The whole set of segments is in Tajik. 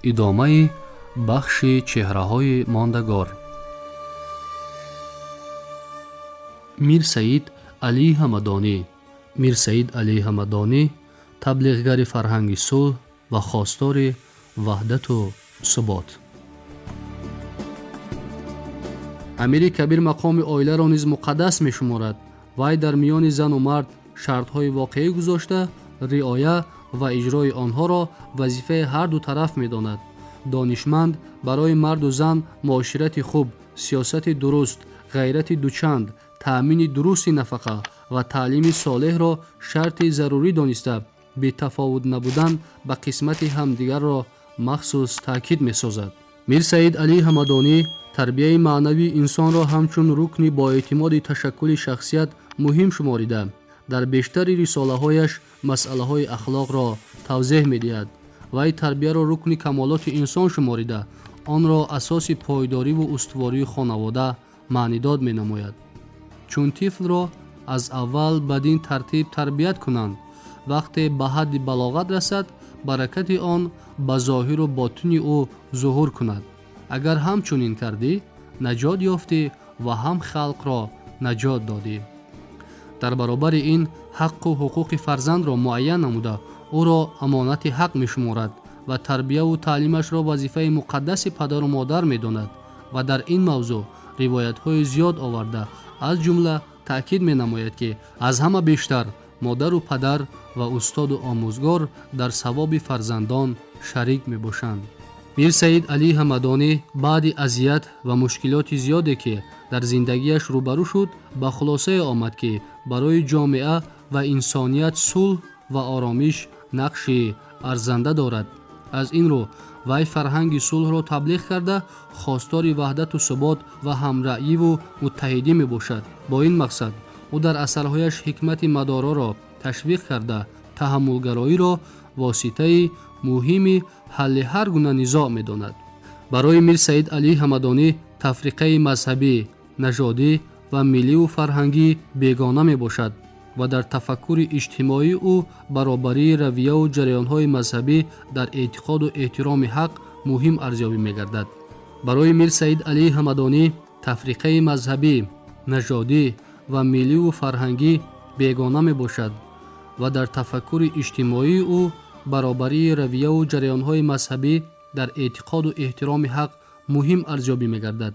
Идомаи бахши чеҳраҳои мондагор. Мир Саид Алии Ҳамадонӣ. Мир Саид Алии Ҳамадонӣ таблиғгари фарҳанги сулҳ ва хостори ваҳдату субот. Амири Кабир мақоми оиларо низ муқаддас мешуморад. Вай дар миёни зану мард шартҳои воқеӣ гузошта, риоя ва иҷрои онҳоро вазифаи ҳар ду тараф медонад. Донишманд барои марду зан муоширати хуб, сиёсати дуруст, ғайрати дучанд, таъмини дурусти нафақа ва таълими солеҳро шарти зарурӣ дониста, бетафовут набудан ба қисмати ҳамдигарро махсус таъкид месозад. Мир Саид Алии Ҳамадонӣ тарбияи маънавии инсонро ҳамчун рукни боэътимоди ташаккули шахсият муҳим шуморида, дар бештари рисолаҳояш масъалаҳои ахлоқро тавзеҳ медиҳад. Вай тарбияро рукни камолоти инсон шуморида, онро асоси пойдориву устувории хонавода маънидод менамояд. Чун тифлро аз аввал бадин тартиб тарбият кунанд, вақте ба ҳадди балоғат расад, баракати он ба зоҳиру ботини ӯ зуҳур кунад. Агар ҳамчунин кардӣ, наҷот ёфтӣ ва ҳам халқро наҷот додӣ. Дар баробари ин ҳаққу ҳуқуқи фарзандро муайян намуда, ӯро амонати ҳақ мешуморад ва тарбияву таълимашро вазифаи муқаддаси падару модар медонад ва дар ин мавзӯъ ривоятҳои зиёд оварда, аз ҷумла таъкид менамояд, ки аз ҳама бештар модару падар ва устоду омӯзгор дар савоби фарзандон шарик мебошанд. Мир Саид Алии Ҳамадонӣ баъди азият ва мушкилоти зиёде, ки дар зиндагиаш рӯбарӯ шуд, ба хулосае омад, ки барои ҷомеа ва инсоният сулҳ ва оромиш нақши арзанда дорад. Аз ин рӯ вай фарҳанги сулҳро таблиғ карда, хостори ваҳдату субот ва ҳамраъиву муттаҳидӣ мебошад. Бо ин мақсад ӯ дар асарҳояш ҳикмати мадороро ташвиқ карда, таҳаммулгароиро воситаи муҳими ҳалли ҳар гуна низоъ медонад. Барои Мир Саид Алии Ҳамадонӣ тафриқаи мазҳабӣ, нажодӣ ва милливу фарҳангӣ бегона мебошад ва дар тафаккури иҷтимоии ӯ баробарии равияву ҷараёнҳои мазҳабӣ дар эътиқоду эҳтироми ҳақ муҳим арзёбӣ мегардад. Барои Мир Саид Алии Ҳамадонӣ тафриқаи мазҳабӣ, нажодӣ ва милливу фарҳангӣ бегона мебошад ва дар тафаккури иҷтимоии ӯ баробарии равияву ҷараёнҳои мазҳабӣ дар эътиқоду эҳтироми ҳақ муҳим арзёбӣ мегардад.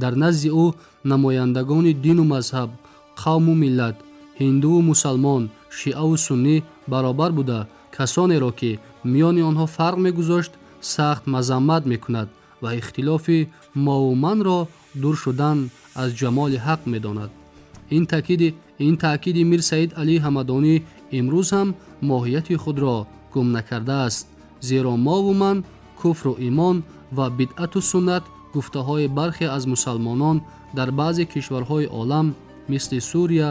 Дар назди ӯ намояндагони дину мазҳаб, қавму миллат, ҳиндуву мусалмон, шиаву суннӣ баробар буда, касонеро, ки миёни онҳо фарқ мегузошт, сахт мазаммат мекунад ва ихтилофи мову манро дур шудан аз ҷамоли ҳақ медонад. Ин таъкиди Мир Саид Алии Ҳамадонӣ имрӯз ҳам моҳияти худро гум накардааст, зеро мову ман, куфру имон ва бидъату суннат гуфтаҳои бархе аз мусалмонон дар баъзе кишварҳои олам мисли Сурия,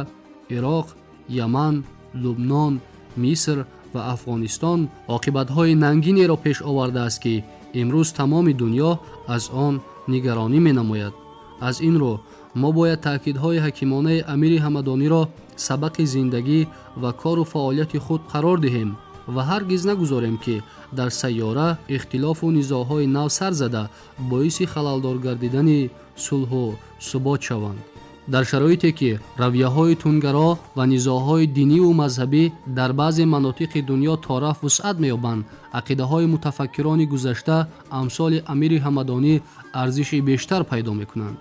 Ироқ, Яман, Лубнон, Миср ва Афғонистон оқибатҳои нангинеро пеш овардааст, ки имрӯз тамоми дунё аз он нигаронӣ менамояд. Аз ин рӯ мо бояд таъкидҳои ҳакимонаи Амири Ҳамадониро сабақи зиндагӣ ва кору фаъолияти худ қарор диҳем ва ҳаргиз нагузорем, ки дар сайёра ихтилофу низоъҳои нав сар зада, боиси халалдор гардидани сулҳу субот шаванд. Дар шароите ки равияҳои тунгаро ва низоъҳои диниву мазҳабӣ дар баъзе манотиқи дунё тораф вусъат меёбанд, ақидаҳои мутафаккирони гузашта амсоли Амири Ҳамадонӣ арзиши бештар пайдо мекунанд.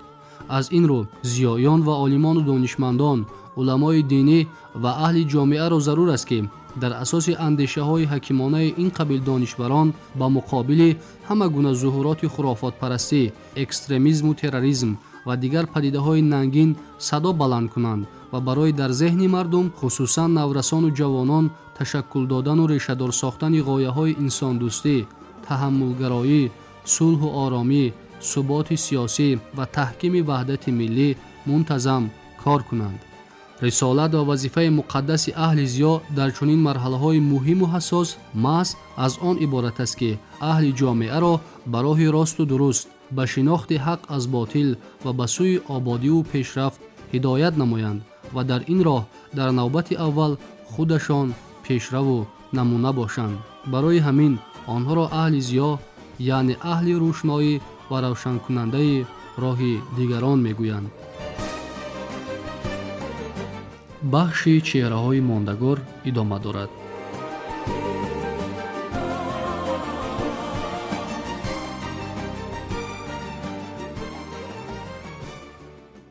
Аз ин рӯ зиёён ва олимону донишмандон, уламои динӣ ва аҳли ҷомеаро зарур аст, ки дар асоси андешаҳои ҳакимонаи ин қабил донишбарон ба муқобили ҳама гуна зуҳуроти хурофотпарастӣ, экстремизму терроризм ва дигар падидаҳои нангин садо баланд кунанд ва барои дар зеҳни мардум, хусусан наврасону ҷавонон, ташаккул додану решадор сохтани ғояҳои инсондӯстӣ, таҳаммулгароӣ, сулҳу оромӣ, суботи сиёсӣ ва таҳкими ваҳдати миллӣ мунтазам кор кунанд. Рисолат ва вазифаи муқаддаси аҳли зиё дар чунин марҳалаҳои муҳиму ҳассос маҳз аз он иборат аст, ки аҳли ҷомеаро ба роҳи росту дуруст, ба шинохти ҳақ аз ботил ва ба сӯи ободиву пешрафт ҳидоят намоянд ва дар ин роҳ дар навбати аввал худашон пешраву намуна бошанд. Барои ҳамин онҳоро аҳли зиё Яъне аҳли рӯшноӣ ва равшанкунандаи роҳи дигарон мегӯянд. Бахши чеҳраҳои мондагор идома дорад.